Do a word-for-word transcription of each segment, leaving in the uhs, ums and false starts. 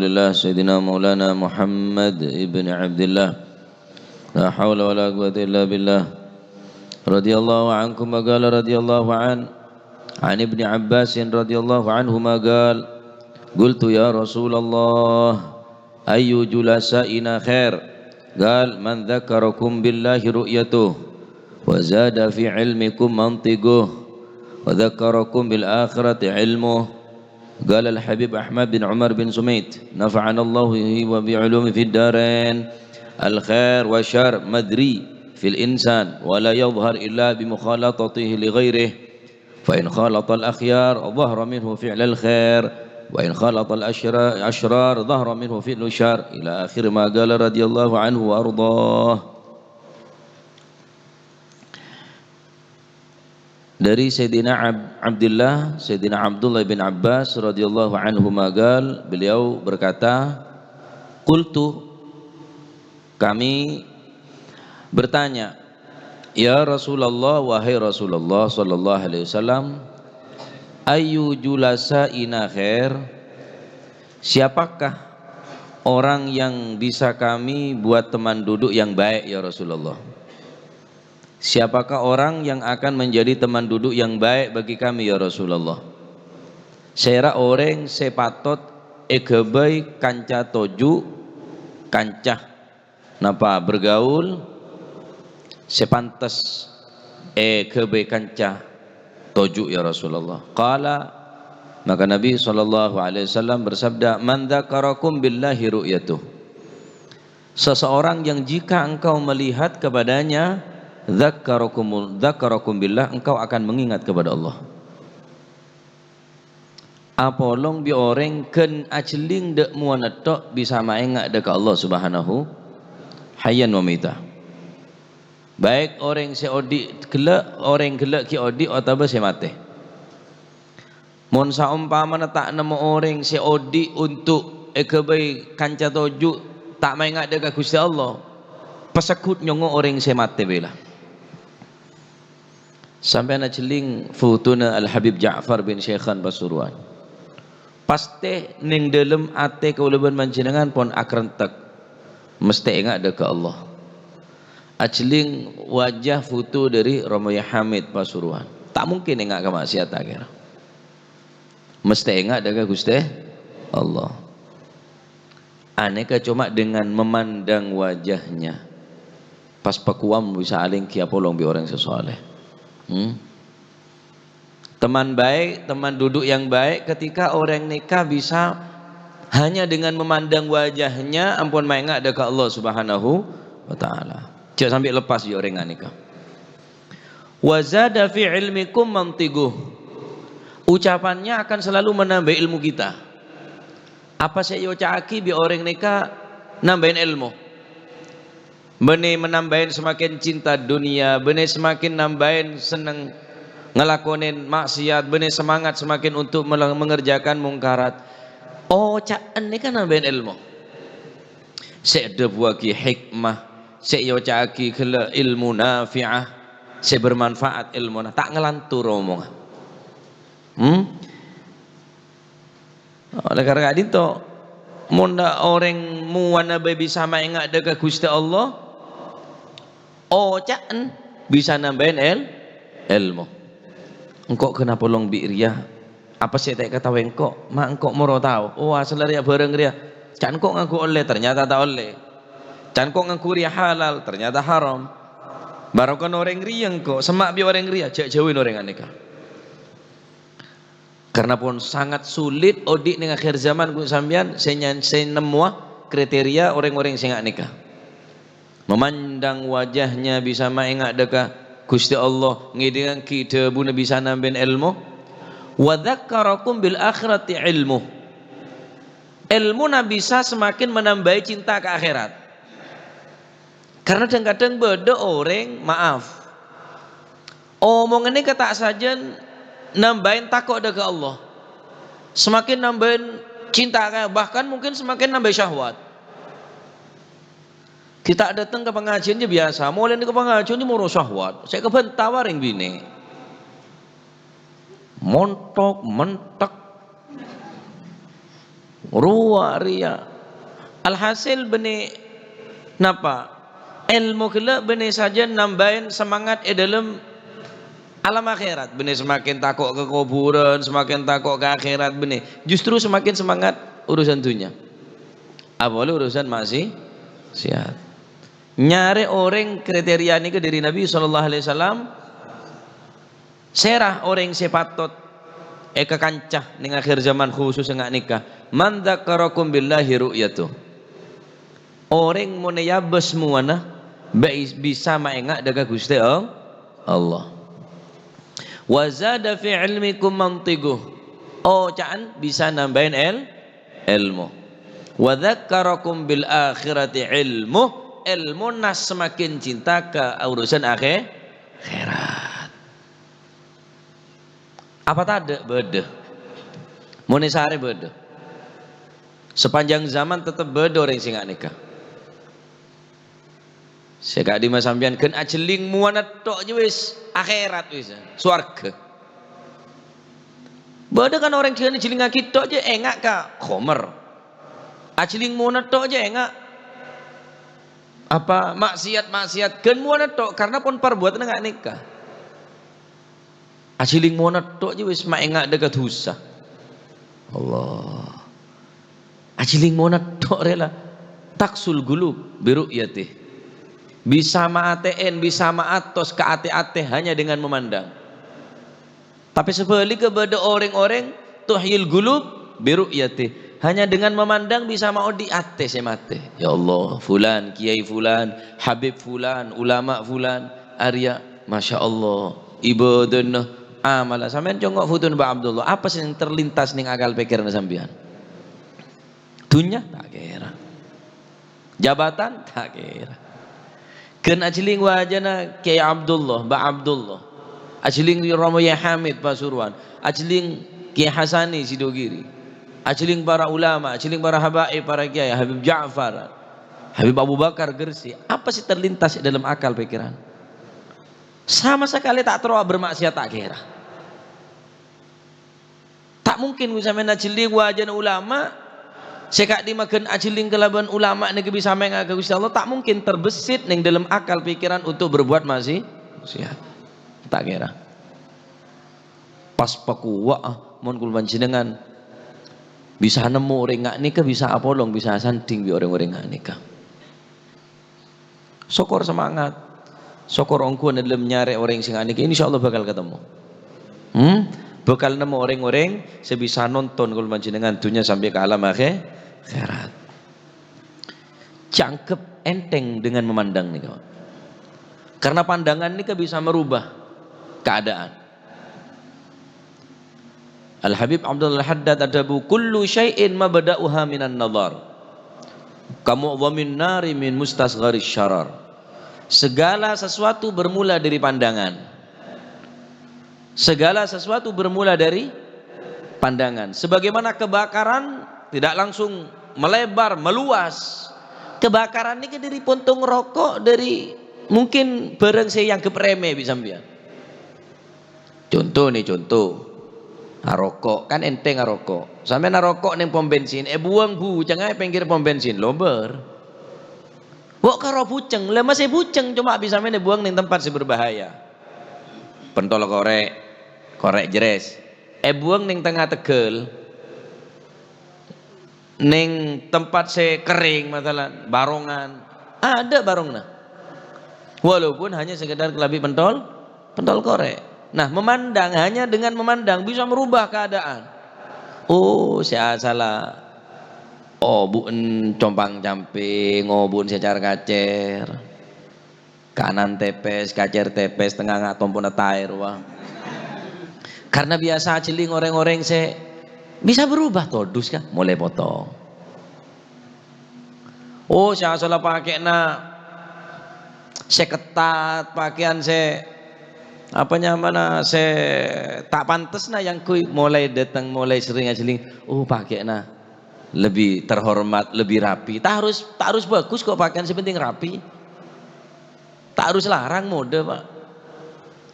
Alhamdulillah, Sayyidina Maulana Muhammad ibn Abdillah. La haula wa la quwwata illa billah. Radhiyallahu ankum wa qala radhiyallahu an, an Ibni Abbas radhiyallahu anhuma qal, "Qultu ya Rasulullah, ayyu julasa'ina khair?" Qal, "Man dzakarakum billahi ru'yatuh, wa zada fi ilmikum mantiquh, wa dzakarakum bil akhirati ilmuh." Qala al-Habib Ahmad bin Umar bin Sumait, nafa'anallahu bihi wa bi ulumi fid darain. Al-khair wa syarr madri fil insan, wa la yadhhar illa bi mukhalatatihi li ghairih. Fa in khalatal akhyar, dhahara minhu fi'lul khair, wa in khalatal asyra-, asyrar, dhahara minhu fi'lus syarr, ila akhir ma qala radhiyallahu anhu wa ardhah. Dari Sayyidina Ab-, Abdullah, Sayyidina Abdullah bin Abbas radhiyallahu anhu magal, beliau berkata, "Qultu, kami bertanya, ya Rasulullah, wahai Rasulullah sallallahu alaihi wasallam, ayyu julasa'ina khair? Siapakah orang yang bisa kami buat teman duduk yang baik, ya Rasulullah?" Siapakah orang yang akan menjadi teman duduk yang baik bagi kami, ya Rasulullah? Sèra orèng sè patot èghâbây kanca toju', kanca napa, bergaul, sè pantes èghâbây kanca toju', ya Rasulullah. Qala, maka Nabi sallallahu alaihi wasallam bersabda, "Man dzakarakum billahi ru'yatuh." Seseorang yang jika engkau melihat kepadanya, dzakarakumul-, dzakarakum billah, engkau akan mengingat kepada Allah. Apolong bi' orèng ghân ajhelling dâ' mowana tok bisa maènga' dâ' ka Allah Subhanahu, hayyan wa maita. Baik orèng sè odi' ghellâ', orèng ghellâ' ghi' odi' otabâ sè matè. Mon saompamana ta' nemmo orèng sè odi' ontok èghâbây kanca toju', ta' maènga' dâ' ka Ghustè Allah, pasegghut nyongngo' orèng sè matè bhâi la. Sampèyan ajhelling fotona Al-Habib Ja'far bin Syaikhan Pasuruan. Pastè neng dâlem atè kaulâ bân panjhennengngan pon akarentek. Mestè ènga' dâ' ka Allah. Ajhelling wajah foto dâri Romoya Hamid Pasuruan. Ta' mungkin ènga' ka ma'siyat akhèr. Mestè ènga' dâ' ka Ghustè Allah. Anèka coma dengan memandang wajahnya. Pas pakowa bisa alèngghi apolong bi' orèng sè saleh. Hmm? Teman baik, teman duduk yang baik, ketika orèng nèka bisa hanya dengan memandang wajahnya, ampon maènga' dâ' ka Allah Subhanahu wa Ta'ala. Jhâ' sampè' lepas bi' orèng nèka. "Wa zada fi ilmikum mantiquh." Ucapannya akan selalu menambah ilmu kita. Apa sè èoca'aghi bi' orèng nèka nambâi èlmo. Bânnè menambâi semakin cinta dunia, bânnè semakin nambâi senneng ngalakonè ma'siyat, bânnè semangat semakin untuk mela-, mengerjakan mungkarat. Oca'an nèka nambâi èlmo. Sè èdhâbuwaghi hikmah, sè èoca'aghi ghellâ' ilmu nafi'ah, sè bermanfaat èlmona, ta' ngalantur omongnga. Hmm? Oleh karena ka'dinto, mon orèng mowana bhâi bisa maènga' dâ' ka Ghustè Allah, oca'an bisa nambâi èl-, èlmo. Engko' kenapa long bi' rèya? Apa sè ta' èkataowè engko'? Ma' engko' moro tao. Oh, asalla rèya bhârâng rèya. Can engko' ngangghu ollè, ternyata ta' ollè. Can engko' ngangghu rèya halal, ternyata haram. Barokana orèng rèya engko', semma' bi' orèng rèya, jhâ'-, jhâuwi orèng anèka. Karena pon sangat sulit odi' neng akhir zaman, ghu sampèyan sè nya-, sè nemmowa kriteria orèng-orèng sè nga' nèka. Memandang wajahnya bisa maènga' dâ' ka Ghustè Allah, ngèdingngaghi dhâbuna bisa nambâi èlmo. "Wa dzakkarakum bil akhirati ilmu." Èlmona bisa semakin menambâi cinta ka akhèrat. Karena dhâng-kadhâng bâdâ orèng, maaf, omongnga nèka ta' sajân nambâi tako' dâ' ka Allah. Semakin nambâi cinta ka, bahkan mungkin semakin nambâi syahwat. Kita dâteng ka pangajiân jâ biyasa, molaè ka pangajiân jâ moro syahwat. Sè èkabhânta bhâreng binè'. Montok, mentek. Rowa, riya. Alhasil bânnè napa? Èlmo ghellâ' bânnè sajân nambâi semangat è dâlem alam akhèrat. Bânnè semakin tako' ka kobhurân, semakin tako' ka akhèrat bânnè. Justru semakin semangat urusan dhunnya. Apolè urusan maksiat. Nyarè orèng kriteria nèka dâri Nabi sallallahu alaihi wasallam, sèra orèng sè patot èkakanca neng akhir zaman, khusus nga' nèka, "Man dzakarakum billahi ru'yatuh." Orèng mon èabâs mowana, bai-, bisa maènga' dâ' ka Ghustè All-, Allah. "Wa zada fi ilmikum mantiquh." Oca'an bisa nambâi èl-, èlmo. "Wa dzakkarakum bil akhirati ilmuh." Èlmona semakin cinta ka urusan akhè-, akhèrat. Apa tadâ'? Bâdâ. Mon è sarè bâdâ. Sepanjang zaman tetep bâdâ orèng sè nga' nèka. Sè ka'dimma sampèyan ghân ajhelling mowana tho' jâ wis akhèrat wis, sowarghâ. Bâdâ kan orèng ghân ajhellingngaghi tho' jâ ènga' ka khomer. Ajhelling mowana tho' jâ ènga' apa, maksiat-maksiat ghân mowana tho' karna pon parbuwâtânna nga' nèka. Ajhelling mowana tho' jâ wis maènga' dâ' ka dhusa. Allah. Ajhelling mowana tho' rè la. Taksul qulub bi ru'yatih. Bisa maatè'èn, bisa maatos ka atè-atè hanya dengan memandang. Tapè sabhâligghâ bâdâ orèng-orèng tuhyil qulub bi ru'yatih. Hanya dengan memandang bisa maodi' atè sè matè. Ya Allah, fulan, kiai fulan, habib fulan, ulama fulan, arèya, masya Allah, ibadahna, amalla. Sampèyan congo' fotona Mbah Abdullah, apa sè terlintas neng akal pèkkèranna sampèyan? Dhunnya? Ta' kèra. Jabatan? Ta' kèra. Ghân ajhelling wajana Kiai Abdullah, Mbah Abdullah. Ajhelling Romo Yai Hamid Pasuruan. Ajhelling Kiai Hasani Sidogiri. Ajhelling para ulama, ajhelling para habaib, para kiai, Habib Ja'far, Habib Abu Bakar Gresik. Apa sè terlintas è dâlem akal pèkkèran? Sama sakalè ta' terro bermaksiat, ta' kèra. Ta' mungkin sampèyan ajhelling wajana ulama, sè ka'dimma ghân ajhelling kalabân ulama nèka bisa maènga' ka Ghustè Allah, ta' mungkin terbesit neng dâlem akal pèkkèran untuk berbuat maksi-, maksiat. Ta' kèra. Pas pakowa'a, mon kaulâ panjhennengngan bisa nemmo orèng nga' nèka, bisa apolong, bisa asandhing bi' orèng-orèng nga' nèka. Sokor semangat. Sokor ongghuwân è dâlem nyarè orèng sè nga' nèka, insyaallah bhâkal katemmo. Hmm? Bhâkal nemmo orèng-orèng sè bisa nonton kaulâ panjhennengngan dhunnya sampè' ka alam akhè-, akhèrat. Jhâ' angghep ènthèng dengan memandang nèka, Pak. Karena pandangan nèka bisa merubah keadaan. Al-Habib Abdul Haddad adhâbu, "Kullu syai'in mabda'uha minan nadhar. Kamu'dhamin nari min mustasgharis syarar." Segala sesuatu bermula dari pandangan. Segala sesuatu bermula dari pandangan. Sebagaimana kebakaran tidak langsung melebar, meluas. Kebakaran nèka dâri pontong roko', dâri mungkin bârâng sè èangghep remeh bi' sampèyan. Conto nè, conto. Aroko', kan ènthèng aroko'. Sampèyan aroko' neng pom bensin, èbuwâng bucèngnga è pèngghir pom bensin, lobâr. Bo' karo bucèng, la masè bucèng, coma bisa mènè buwâng neng tempat sè berbahaya. Pentol korè', korè' jerès. Èbuwâng neng tengnga tegghâl. Neng tempat sè kerrèng, masalan, barongan. Adâ' barongna. Walaupun hanya sekedar kalabhi pentol, pentol korè'. Nah, memandang, hanya dengan memandang bisa merubah keadaan. Oh, sè asalla obu'en compang-camping, obu'en sè car-kacèr. Kanan tèpès, kacèr tèpès, tengnga nga' tompona taè rowa. Karena biasa ajhelling orèng-orèng sè bisa berubah todus, kan? Molaè potong. Oh, sè asalla pakè'na sè ketat, pakaian sè, apa nyamana, sè ta' pantesna, èangghuy molaè dâteng, molaè serrèng ajhelling. Oh, pakè'na lebih terhormat, lebih rapi. Ta' harus, ta' harus bagus kok pakaian, sè penting rapi. Ta' harus larang modâ, Pak.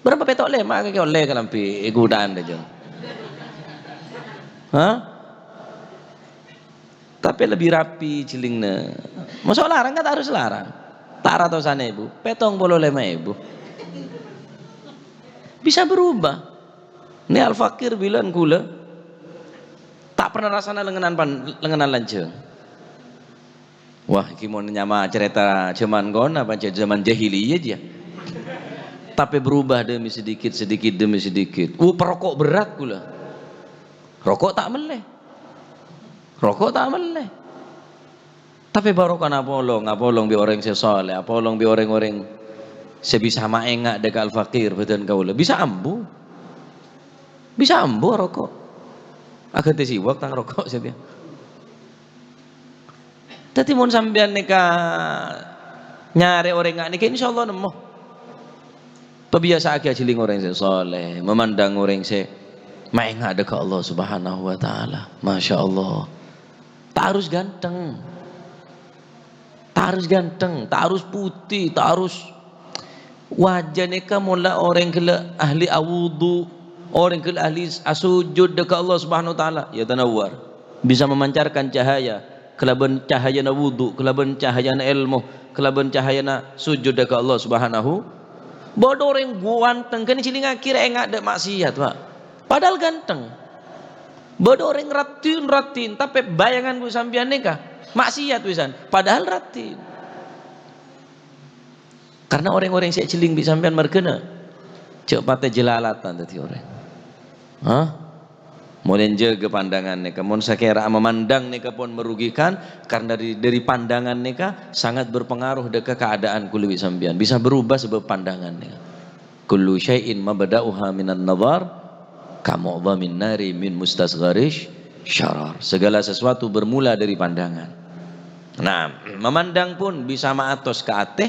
Bârâmpa pètto' lèma' kakè ollè kalambhi è ghudhân rèya. Hah? Tapè lebbi rapi jhellingna. Masa' larang kan ta' harus larang. Ta' ratosan èbu, pèttong polo lèma èbu. Bisa berubah. Nè Al-Fakir bilân kaulâ, ta' pernah rassana lengngenan pan-, lengngenan lanjhâng. Wah, iki mon nyama carèta jhâman kona, pancèn jhâman jahiliyah jiyâ. Tapè berubah demi sedikit, sedikit demi sedikit. Uh, perokok berat kaulâ. Roko' ta' mellè. Roko' ta' mellè. Tapè barokana apolong, apolong bi' orèng sè saleh, apolong bi' orèng-orèng sè bisa maènga' dâ' ka Al-Fakir bâdân kaulâ. Bisa ambu. Bisa ambu roko'. Aghântè siwak tang roko' satèya. Dhâddhi mon sampèyan nèka nyarè orèng nga' nèka, insyaallah nemmo. Pabiyasa'aghi ajhellèng orèng sè saleh, mamandhâng orèng sè maènga' dâ' ka Allah Subhanahu wa Ta'ala. Masya Allah. Ta' harus ganteng. Ta' harus ganteng, ta' harus putih, ta' harus, wajah nèka mon la orèng ghellâ' ahli awudu, orèng ghellâ' ahli asujud dâ' ka Allah Subhanahu wa Ta'ala, ya tanawwar. Bisa memancarkan cahaya kalabân cahayana wudu, kalabân cahayana èlmo, kalabân cahayana sujud dâ' ka Allah Subhanahu. Bâdâ orèng ganteng, ghân èjhellingaghi rè ènga' dâ' maksiat, Pak. Padahal ganteng. Bâdâ orèng raddhin-raddhin, tapè bayangan bi' sampèyan nèka maksiat wisan, padahal raddhin. Karena orèng-orèng sè èjhellèng bi' sampèyan marghâna jhâ' patè jhâlalatan dhâddhi orèng. Hah? Molaè jâgâ pandangan nèka. Mon sakèra mamandhâng nèka pon merugikan, karena dari, dari pandangan nèka sangat berpengaruh dâ' ka keadaan kaulâ bi' sampèyan. Bisa berubah sabâb pandangan nèka. Kullu syai'in mabda'uha minan nadhar, ka mu'dhamin nari min mustasgharish syarar. Segala sesuatu bermula dari pandangan. Nah, mamandhâng pon bisa maatos ka atè,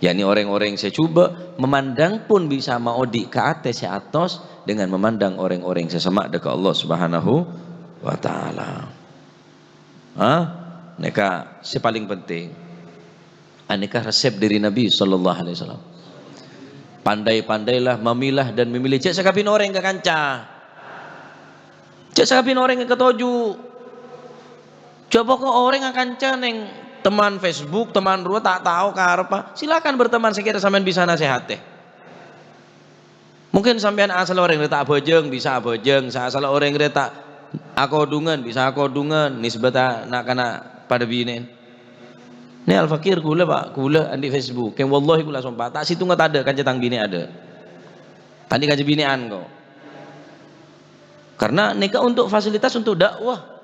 yakni orèng-orèng sè jhubâ', mamandhâng pon bisa maodi' ka atè sè atos dengan mamandhâng orèng-orèng sè semma' dâ' ka Allah Subhanahu wa Ta'ala. Hah? Nèka sè palèng penting. Anèka resep dâri Nabi sallallahu alaihi wasallam. Pandai-pandailah memilah dan memilih. Jhâ' sakabin orèng ka kanca. Jhâ' sakabin orèng ka toju'. Jhâ' pokok orèng akanca neng teman Facebook, teman rowa ta' tao karebbhâ. Silakan berteman, sakèra sampèyan bisa nasèhatè. Mungkin sampèyan asalla orèng rè ta' abhâjâng, bisa abhâjâng. Sa-, asalla orèng rè ta' akodhungan, bisa akodhungan. Nisbata na'-kana' padâ binè'. Nè Al-Fakir kaulâ, Pak, kaulâ andi' Facebook. Kèng wallahi kaulâ sompa, ta' sèttonga tadâ' kanca tang binè' adâ'. Tadâ' kanca binè'an ko'. Karena nèka untuk fasilitas untuk dakwah.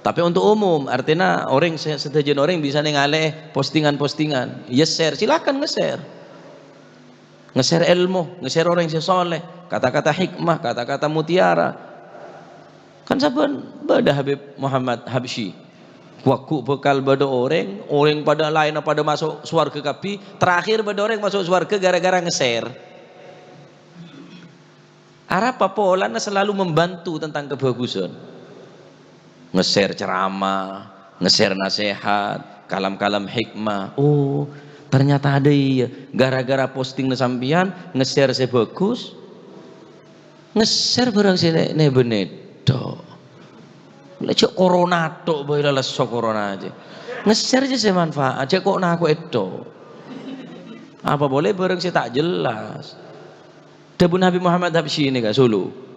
Tapè untuk umum, artèna orèng sè, sadhâjâna orèng bisa nèngalè postingan-postingan. Ya share, silakan nge-share. Nge-share èlmo, nge-share orèng sè saleh, kata-kata hikmah, kata-kata mutiara. Kan sabbhân bâdâ Habib Muhammad Habsyi. Ghu-lagghu bhâkal bâdâ orèng, orèng padâ laènna padâ maso' sowarghâ kabbhi, terakhir bâdâ orèng maso' sowarghâ gara-gara nge-share. Arapa polana selalu membantu tentang kebagusan. Nge-share ceramah, nge-share nasehat, kalam-kalam hikmah. Oh, ternyata ada iya. Gara-gara postingnga sampèyan nge-share sè bagus, nge-share bhârâng sè nè-, nè-bânnè tok. La jhâ' corona tok bhâi, la lesso corona jiyâ. Nge-share jiyâ sè manfaat, jhâ' ko'-nako'è tok. Apa polè bhârâng sè ta' jelas. Dhâbuna Habib Muhammad Habsyi nèka, Solo.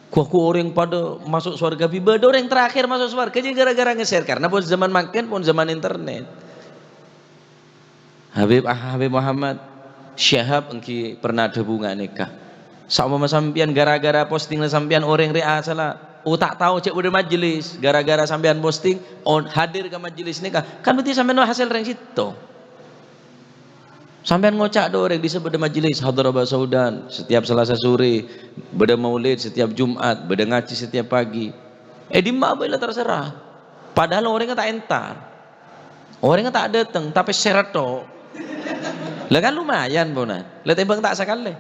Ghu-lagghu orèng padâ maso' sowarghâ, bi' bâdâ orèng terakhir maso' sowarghâ jiyâ gara-gara nge-share, karena pon zaman mangkèn pon zaman internet. Habib, ah, Habib Muhammad Syihab èngghi pernah dhâbu nga' nèka. Saompama sampèyan gara-gara postingnga sampèyan orèng rè asalla, oh, ta' tao jhâ' bâdâ majelis, gara-gara sampèyan posting, on, hadir ka majelis nèka, kan berarti sampèyan hasèl rèng sèttong. Sampèyan ngoca' dâ' orèng, "Dissa' bâdâ majelis hadharah bhâsa Sudan setiap Selasa sore, bâdâ maulid setiap Jumat, bâdâ ngajhi setiap pagi." È dimma bhâi la terserah. Padahal orèngnga ta' entar. Orèngnga ta' dâteng, tapè share tok. Lah kan lumayan, pona. Lah tèmbhâng ta' sakalè.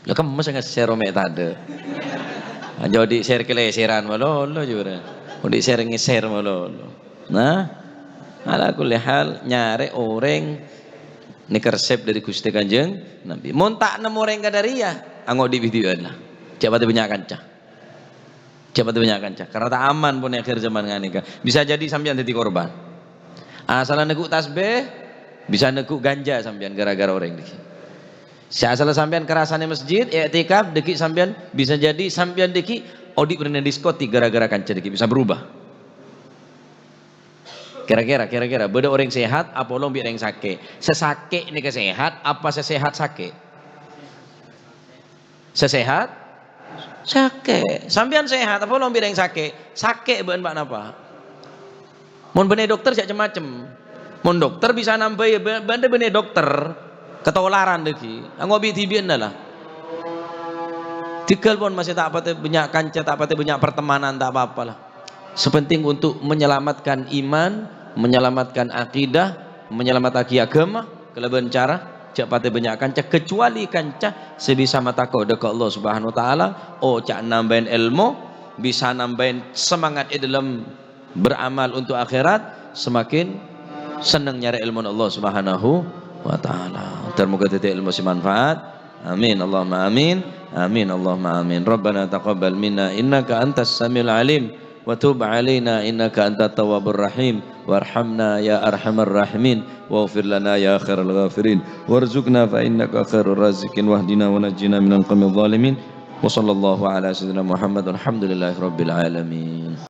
Lah kemmes nge-share mè' tadâ'. Aja odi' share kalèsèran malolo, jhurâ. Odi' share nge-share malolo. Nah, ala kulli hal, nyarè orèng nèka resep dâri Ghustè Kanjeng Nabi. Mon ta' nemmo orèng kadâ' rèya, angodi' videoan la. Jhâ' patè bânnya' kanca. Jhâ' patè bânnya' kanca, karana ta' aman pon è akhir zaman ghânèka. Bisa jadi sampèyan dhâddhi korban. Asalla neggu' tasbih, bisa neggu' ganja sampèyan gara-gara orèng dhâggi'. Sè asalla sampèyan karasanè masjid, i'tikaf, dhâggi' sampèyan bisa jadi sampèyan dhâggi' odi' bârâmma diskotik gara-gara kanca dhâggi' bisa berubah. Kira-kira, kira-kira, bâdâ orèng sehat, apolong bi' orèng sakè'. Sè sakè' nèka sehat, apa sè sehat sakè'? Sè sehat? Sakè'. Sampèyan sehat, apolong bi' orèng sakè'? Sakè' bâ'na pa-napa? Mon bânnè dokter, jhâ' cem-macem. Mon dokter bisa nambâi, bâ-, bâ'na bânnè dokter, katolaran dhâggi'. Angghuy bi'-dhibi'ânna la. Dhigghâl pon masè ta' patè bânnya' kanca, ta' patè bânnya' pertemanan, ta' pa-apa la. Sè penting untuk menyelamatkan iman, menyelamatkan akidah, menyelamataghi aghâma kalabân cara jhâ' patè bânnya' kanca, kecuali kanca sè bisa matako' dhâ' ka Allah Subhanahu wa Ta'ala, oca' nambâi èlmo, bisa nambâi semangat è dhâlem beramal untuk akhirat, semakin senneng nyarè èlmona Allah Subhanahu wa Ta'ala. Ter-moga dhâddhi èlmo sè manfaat. Amin, Allahumma amin. Amin, Allahumma amin. Rabbana taqabbal minna innaka antas samiul alim, wa tub alaina innaka antat tawwabur rahim, warhamna ya arhamar rahimin, waghfir lana ya khairal ghafirin, warzuqna fa innaka khairur raziqin, wahdina wa najjina minal qaumidh dhalimin. Wa sallallahu ala sayyidina Muhammad walhamdulillahi rabbil alamin.